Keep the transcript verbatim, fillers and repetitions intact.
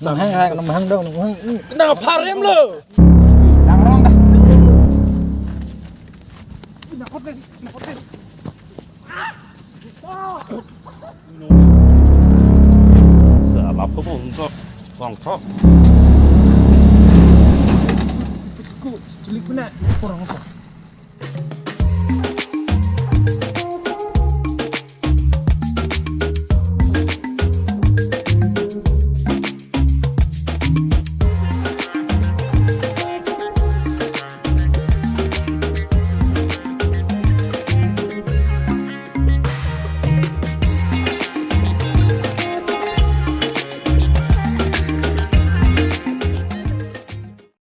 Nang hang, nang hang dong, nang hang. Hmm. Nang pharem lo. Sa laptop untuk kongkok. Ku, celik benar, kurang apa?